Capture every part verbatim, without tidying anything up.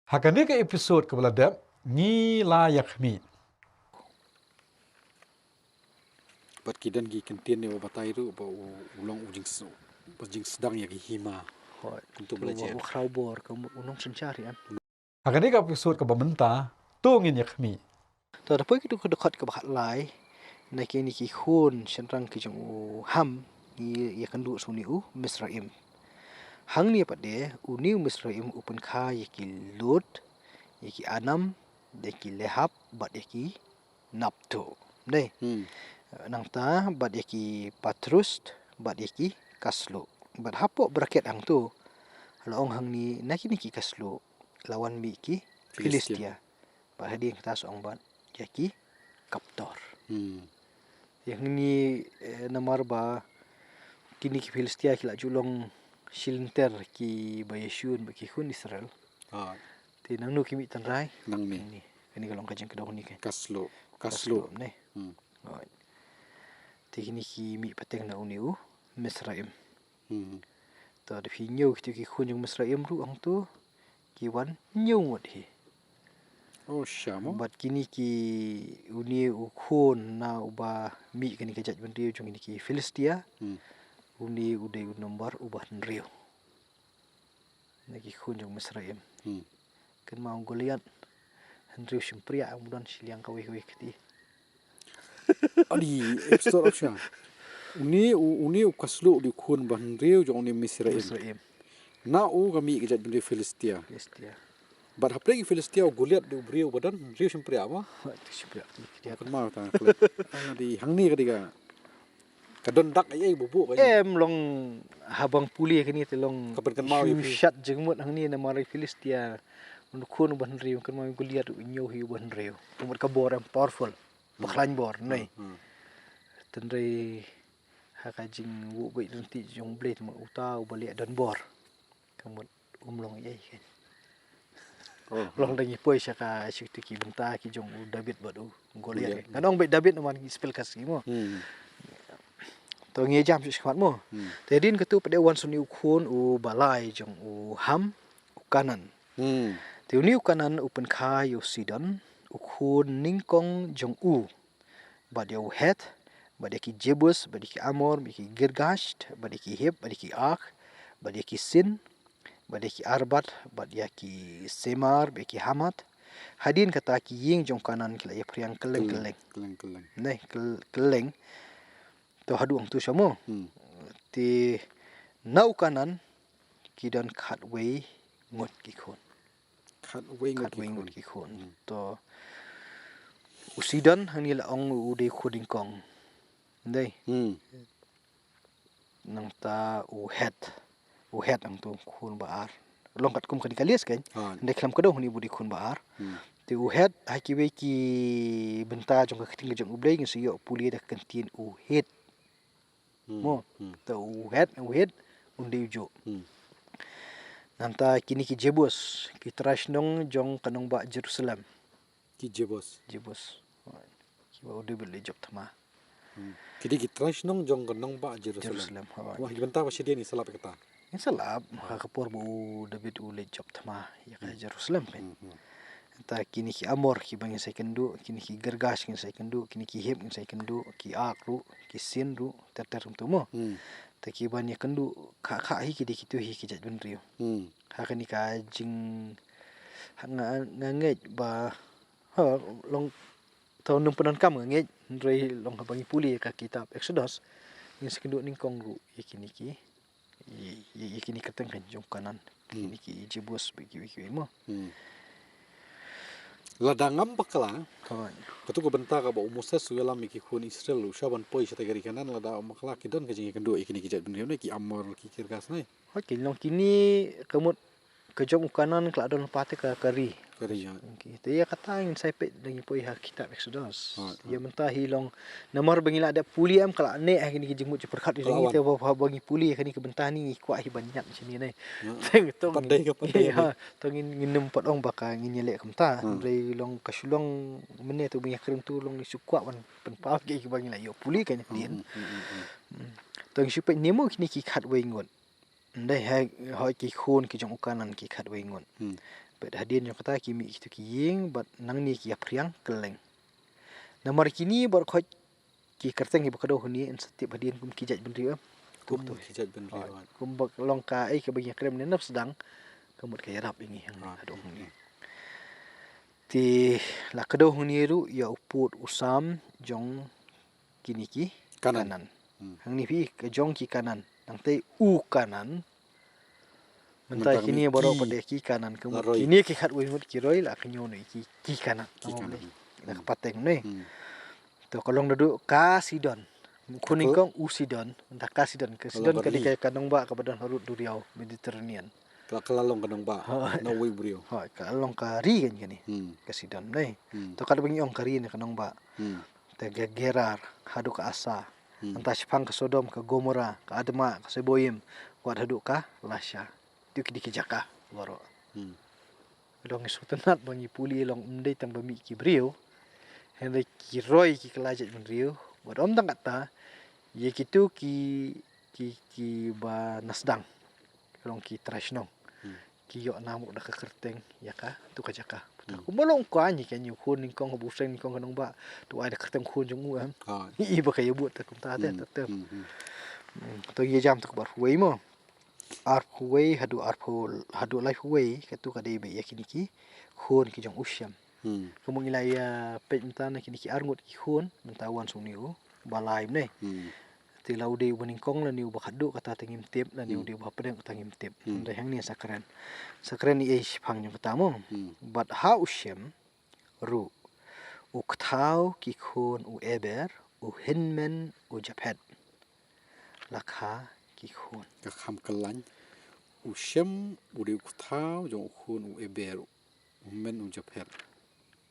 Ha kane ka episode kaba la dep, ngi la ïakhmih. Bad ki don ki kyntien ne ba batai ruh ba u, u long u jings-, ba jingsdang ïa ki hima. Hooid. Kumto ba la jia. U khraw bor ka mut u nongsynshar ïa. Ha kane ka episode kaba mynta, to ngin ïakhmih. To, da poi kito ki dkhot kaba khatlai, na kine ki khun shynrang ki jong u Ham, ngi ïakynduh sha une u Misraim. Hangne pat de, une u Misraim u pynkha ïa ki Lud, ïa ki Anam, ïa ki Lehab, bad ïa ki Naptuh. Dei. Hmm. Nangta, bad ïa ki Patrus, bad ïa ki Kasluh. Bad hapoh bracket hangto, la ong hangne na kine ki Kasluh, la wan mih ki Philistia. Philistia. Bad hadien kata sa ong bad ïa ki Kaptor. Hmm. Ïa hangne, eh, namar ba kine ki Philistia ki la ju long shilynter kiba ïashun bad ki khun Israel. Ah. Te nangno ki mih tynrai? Nangne. Hangne. Kane ka long ka jingkdew hangne ka. Kasluh. Kasluh. Kasluh, ne. Hmm. Hooid. Te kine ki mih pateng na une u Misraim. Hmm. To, da phi ñiew kito ki khun jong Misraim ruh hangto, ki wan ñiew ngut hi. Oh, sha mo. Bad kine ki, une u khun na uba mih kane ka jaitbynriew jong kine ki Philistia. Hmm. Une u dei u nombar uba hynriew na ki khun jong Misraim. Hmm. Kynmaw u Goliath, hynriew shympriah, um don shiliang kawei kawei kti. Adi, episode of Shang. Une u, une u Kasluh u dei u khun ba hynriew jong une u Misraim. Misraim. Na u ka mih ka jaitbynriew Philistia. Philistia. Bad hapdeng ki Philistia u Goliath u dei u briew ba don hynriew shympriah mo? Hynriew shympriah kti. Kynmaw ta klet. Adi, hangne ka dei ka Ka don dak ei ei buh buh ka. Em, long haba nga pule kane te long ka pynkynmaw ïa phi. Shu shat jingmut hangne namar i Philistia. Une u khun uba hynriew, kynmaw i Goliath u ñiew hi uba hynriew. Ka mut ka bor em powerful. Ba khlaiñ bor, ne. Hmm, hmm. Tynrai ha ka jingbuh beit lynti jong U Blei te mut uta uba leh don bor. Ka mut um long ei ei. Oh. Long dang ïa poi sha ka, sha kito ki bynta ki jong u David bad u Goliath. Goliath. Ngan ong beit David namar ngi spell Khasi mo. Hmm. To ngi jam shuh shakhmat mo. Hmm. Te hadien kata pat de wan sha une u khun uba lai jong u Ham, u Kanaan. Hmm. Te une u Kanaan u pynkha ïa u Sidon, u khun nyngkong jong u. Bad ïa u Heth, bad ïa ki Jebus, bad ïa ki Amor, bad ïa ki Girgash, bad ïa ki Hiv, bad ïa ki Ark, bad ïa ki Sin, bad ïa ki Arvad, bad ïa ki Semar, bad ïa ki Hamath. Hadien kata ki ïing jong Kanaan ki la ïaphriang kylleng kylleng. Kylleng kylleng. Ne, kyll-, kylleng. To haduh hangto sha mo. Hmm. Te na u Kanaan ki don khatwei ngut ki khun. Khatwei ngut ki khun. Khatwei ngut ki khun. Hmm. To u Sidon hangne la ong u dei khun nyngkong. Dei. Hmm. Nangta u Heth. U Heth hangto khun ba ar. Long katkum kane ka list kan. Ah. Dei khlem kdew hangne u dei khun ba ar. Hmm. Te u Heth ha kiwei ki bynta jong ka ktien jong U Blei ngin sa ïoh pule da ka ktien u Heth. Hmm. Mo, hmm. Te u Heth, u Heth, un dei u juh. Hmm. Nangta kine ki Jebus, ki trai shnong jong ka nongbah Jerusalem. Ki Jebus. Jebus. Kiba u David u leit jop thma. Hmm. Ki dei ki trai shnong jong ka nongbah Jerusalem. Jerusalem, hooid. Wah, ki bynta ba shadien i sa lap ïa kata. Ngin sa lap, ha ka por ba u David u leit jop thma ïa ka Jerusalem kan. Hmm, hmm. Te kine ki Amor kiba ngin sa ïakynduh, kine ki Girgash ngin sa ïakynduh, kine ki Hiv ngin sa ïakynduh, ki Ark ruh, ki Sin ruh, ter ter kumto mo. Hmm. Te kiban ïakynduh kha kha hi ki dei kito hi ki jaitbynriew. Hmm. Ha kane ka jing, ha nga, nga ngeit ba, ha, long, to nym pyndonkam nga ngeit, hynrei long haba ngi pule ka kitab Exodus, ngin sa ïakynduh nyngkong ruh ïa kine ki ïa, ïa, ïa kine ki kyrteng kan jong Kanaan. Hmm. Kine ki Jebus, bad kiwei kiwei mo. Hmm. Lada ngam bakla. Hooid. Kato ka bynta kaba u Moses u ïalam ïa ki khun Israel u shah ban poi shatei ka ri Kanaan, lada ngam bakla ki don ka jingïakynduh ïa kine ki jaitbynriew ne, ki Amor, ki Girgash ne. Hooid, ki long kine ka mut ka jong u Kanaan ka la don pat ka, ka ri. Ka ri, ya. Okey. Te ïa kata ngin sa ïa peit lada ngi poi ha kitab Exodus. Ha, ha. Ïa mynta hi long namar ba ngi la dep pule em ka la neh ha kine ki jingmut jingpyrkhat jong ngi te ba, ba ngi pule ha kine ki bynta ni ngi kwah hi ban ñiad shane ne. Ya. Teng tong. Pat dei ka pat dei. Ya, tong ngin, ngin nym pat ong ba ka ngin ïaleh kumta. Hmm. Hynrei long ka shu long mynne to ba ngi ïakren to long ngi shu kwah ban pynpaw ïa kiba ngi la ïoh pule ka ne. Hmm, hmm, hmm, hmm, hmm. Hmm. To ngi shu peit ne mo kine ki khatwei ngut. Ndei ha, hooid ki khun ki jong u Kanaan ki khatwei ngut. Hmm. Bad hadien jong kata ki mih kito ki ïing bad nangne ki ïaphriang kylleng. Namar kine baroh khoit ki kyrteng kiba kdew hangne yn sa tip hadien kum ki jait bynriew em. Kum ki jait bynriew. Kumba long kaei kaba ngi ïakren ne nap sdang ka mut ka ïarap ïa ngi hangne haduh hangne. Te la kdew hangne ruh ïa u pud u sam jong kine ki Kanan. Hangne phi ka jong ki Kanan. Nangta u Kanan. Mynta kine baroh pat de ki Kanan ka mut kine ki khatwei ngut ki roi la ka ñiew ne ki ki Kanan. La ka pateng ne. To ka long naduh ka Sidon. Khun nyngkong u Sidon. Mynta ka Sidon, ka Sidon ka dei ka nongbah kaba don harud duriaw Mediterranean. Ka la long ka nongbah na uwei u briew. Hooid, ka la long ka ri kan kane. Ka Sidon ne. To katba ngi ong ka ri ne ka nongbah. Te ka Gerar haduh ka Asa. Mynta shaphang ka Sodom, ka Gomora, ka Adma, ka Seboim, wat haduh ka Lasha. Te ki dei ki jaka baroh. Long ngi sngewtynnat ba ngi pule long ym dei tang ba mih ki briew. Hynrei ki roi ki kylla jait bynriew. Wat ym tang kata ïa kito ki ki kiba na sdang. Long ki trai shnong. Ki ïoh namar da ka kyrteng ïa kato ka jaka. Kumba long ka ngi ka ñiew khun nyngkong ha u seng nyngkong ka nongbah. To ai da kyrteng khun jong u em. I ba ka ïa bud te kumta te te. To ïa jam to ka bar huwei mo. Arphew wei haduh arphew haduh laiphew wei kato ka dei ba ïa kine ki khun ki jong u Shem. Kumba ngi la ïa peit mynta na kine ki arngut ki khun mynta wan shu une u ba lai mynne. Te la u dei uba nyngkong lane uba khatduh kata te ngim tip lane u dei uba pdeng kata ngim tip. Hynrei hangne sa kren. Sa kren ïa i shaphang jong kata mo. Bad ha u Shem ruh u kthaw ki khun u Eber, u hynmen u Japhet. La kha ki khun. Ka kham kyllain. U Shem u dei u kthaw jong u khun u Eber, u hynmen u Japhet.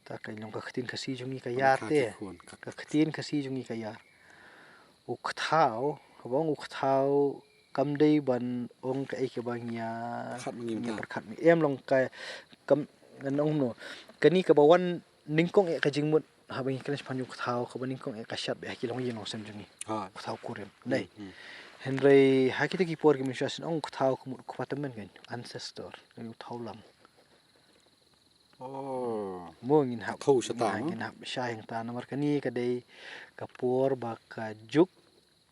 Ta ka long ka ktien Khasi jong ngi ka ïar te. Ka ktien Khasi jong ngi ka ïar. U kthaw, haba ong u kthaw kam dei ban ong kaei kaba ngi ïa pyrkhat ma ngi em long ka kam ngan ong no. Kane kaba wan nyngkong eh ka jingmut haba ngi kren shaphang u kthaw kaba nyngkong eh ka shad bad ha ki longïing longsem jong ngi. U kthaw kurim. Dei. Hynrei ha kita ki por ki mynshuwa shu ong u kthaw ka mut u kpa tymmen kan ancestor. Kane u kthaw lang. Mo ngin hap. Thaw shata ngin hap shai hangta namar kane ka dei ka por ba ka juk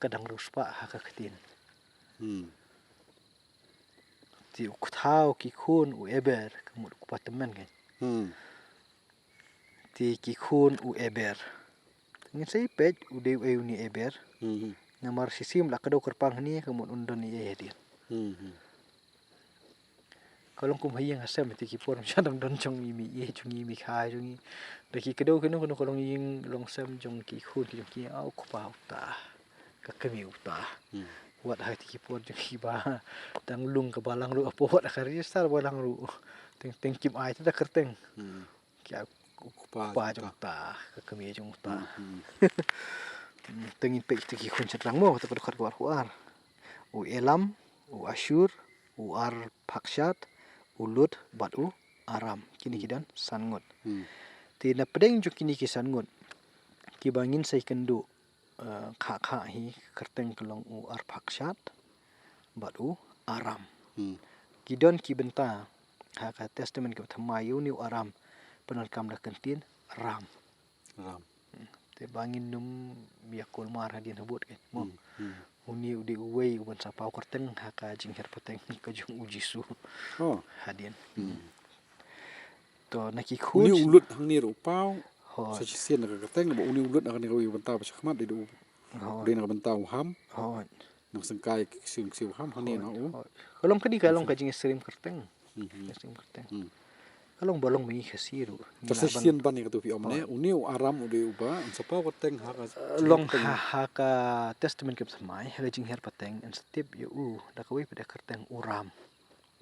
ka dang riewspah ha ka ktien. Te u kthaw ki khun u Eber ka mut u kpa tymmen kan. Te ki khun u Eber. Ngin sa ïa peit u dei uei une Eber. Namar shisien la ka dei kyrpang hangne ka mut un don ïa hadien. Ka long kum ha ïing ha sem te ki por mynshwa dang don jong i mei jong i mei kha jong i. Da ki kdew kino kino ka long ïing long sem jong ki khun ki jong ki, ah, u kpa uta. Ka kmie uta. Wat ha te ki por jong ki ba dang lung ka balang ruh, apo wat ka register balang ruh. Teng teng kim ai te da kyrteng. Ki ai u kpa jong uta, ka kmie jong uta. Te ngin peit te ki khun shynrang mo, te ka dkhot ka arphew ar. U Elam, u Ashur, u Arpakshad, u Lud bad u Aram. Kine ki don san ngut. Te na pdeng jong kine ki san ngut kiba ngin sa ïakynduh, eh, kha kha hi, kyrteng ka long u Arpakshad bad u Aram. Ki don ki bynta ha ka Testament kaba thymmai ïa une u Aram pyndonkam da ka ktien Ram. Ram. Te ba ngin nym ïa kulmar hadien habud kan. Mo. Une u dei uwei uban sa paw kyrteng ha ka jinghiar pateng ka jong u Jisu. Hadien. To na ki khun. Une u Lud hangne ruh u paw. Sa shisien na ka kyrteng ba une u Lud na kane kawei ka bynta ba shakhmat dei u. Dei na ka bynta u Ham. Nang sengkai ki ksiew ksiew ham hangne na u. Ka long kane ka long ka jingïasyriem kyrteng. Jingïasyriem kyrteng. Ka long ba long ma ngi Khasi ruh. Te sa shisien ban ïa katu phi ong ne une u Aram u dei uba yn sa paw kyrteng ha ka long ha ka Testament kaba thymmai ha ka jinghiar pateng yn sa tip ïa u da kawei pat da kyrteng u Ram.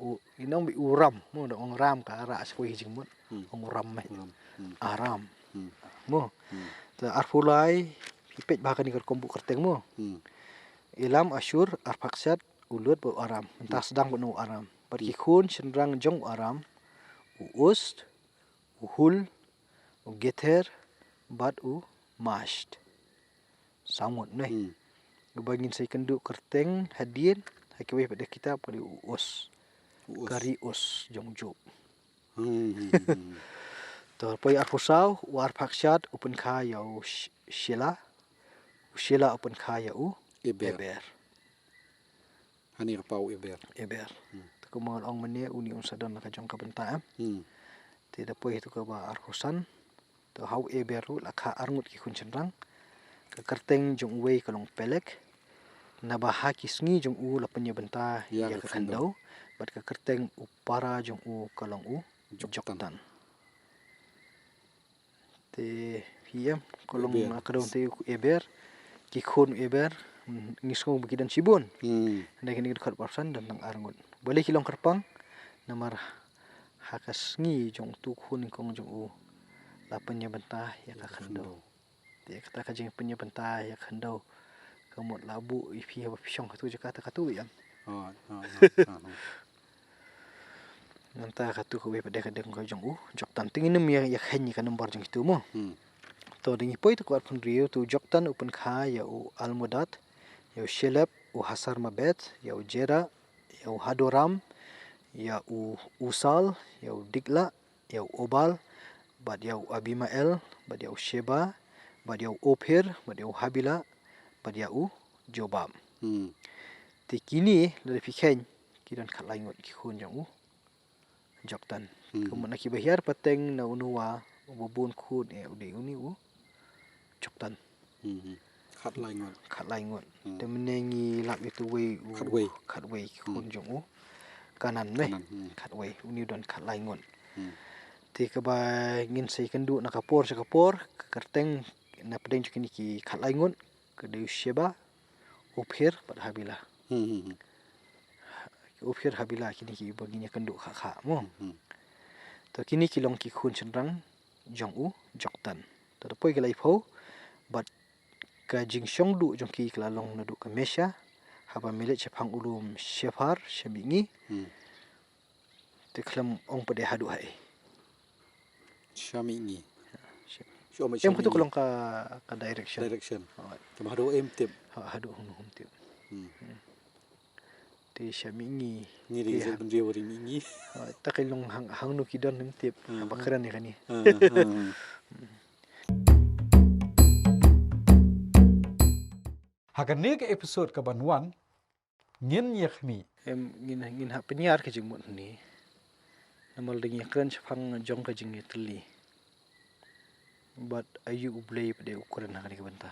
U, i nong bi u Ram mo, da ong Ram ka rah shiphew hi jingmut. Ong u Ram me. Aram. Mo. Te arphew lai phi peit ba kane ka rukom buh kyrteng mo. Elam, Ashur, Arpakshad, u Lud bad u Aram. Mynta sdang bad u Aram. Bad ki khun shynrang jong u Aram, u Us, u Hul, u Gether bad u Masht. Saw ngut ne. Uba ngin sa ïakynduh kyrteng hadien ha kiwei pat da kitab ka dei u Us. Ka ri Us jong u Job. Hmm, hmm, hmm, hmm. To poi arphew saw, u Arpakshad u pynkha ïa u Sh-, Shela. U Shela u pynkha ïa u Eber. Eber. Hani ka paw Eber. Eber. Hmm. Te kumba nga ong mynne, uni un sa don la ka jong ka bynta, em. Hmm. Te da poi ha tu kaba arphew san. To ha u Eber ruh la kha arngut ki khun shynrang. Ka kyrteng jong uwei ka long Pelek. Naba ha ki sngi jong u la pynïabynta ïa ka khyndew. Bad ka kyrteng u para jong u ka long u Joktan. Joktan. Te phi em, ka long Eber. Ka dong te u Eber. Ki khun u Eber, mm, ngi sngew ba ki don shibun. Hmm. Hynrei kine ki dkhot arphew san don tang arngut. Balei ki long kyrpang? Namar ha ka sngi jong utu u khun nyngkong jong u la pynïabynta ïa ka khyndew. Te kata ka jingpynïabynta ïa ka khyndew ka mut la buh ïa phi haba phi shong ha tu jaka, kata katu em. Oh, oh, oh, oh, oh. Nangta katu kawei pat de ka dang ka jong u Joktan. Te ngin ym ïa, ïa kheiñ ïa ka number jong kitu mo. Hmm. To da ngi poi ha tu kaba arphew hynriew, utu u Joktan u pynkha ïa u Almodad, ïa u Shelep, u Hasarmabet, ïa u Jera, ïa u Hadoram, ïa u Usal, ïa u Dikla, ïa u Obal, bad ïa u Abimael, bad ïa u Sheba, bad ïa u Ophir, bad ïa u Habila, bad ïa u Jobab. Hmm. Te kine lada phi kheiñ ki don khatlai ngut ki khun jong u Joktan. Hmm. Ka mut na kiba hiar pateng na u Noah uba bun khun eh u dei uni u Joktan. Hmm. Khatlai ngut. Khatlai ngut. Hmm. Te mynne ngi lap ïa utu uwei u khatwei. Khatwei ki khun jong u Kanan ne. Kanan, hmm. Khatwei, uni u don khatlai ngut. Hmm. Te kaba ngin sa ïakynduh na ka por sha ka por, ka kyrteng na pdeng jong kine ki khatlai ngut ka dei u Sheba, Ophir bad Habila. Hmm, hmm, hmm. Ophir, Habila kine kiba ngin ïakynduh kha kha mo. Hmm, hmm. To kine ki long ki khun shynrang jong u Joktan. To da poi ka laiphew, bad ka jingshong duh jong ki ka la long naduh ka Mesha, haba mynta shaphang u lum Shephar, sha mihngi. Hmm. Te khlem ong pat de haduh haei. Sha mihngi. Sha mihngi. Em, katu ka long ka, ka direction. Direction. Hooid. Te haduh em tip. Ha, haduh hangno em tip. Hmm. Hmm. Te sha mihngi. Ngi ri te sha ha- bynriew ri mihngi. Hooid, te ka long hang, hangno ki don em tip. Ah, haba ah. Kren ïa kane. Ah, ah. Ha kane ka episode kaba wan, ngin ïa khmih. Em, ngin, ngin hap pynïar ka jingmut hangne. Namar da ngi kren shaphang jong ka jingïatylli. Bad aïu U Blei pat de u kren ha kane ka bynta.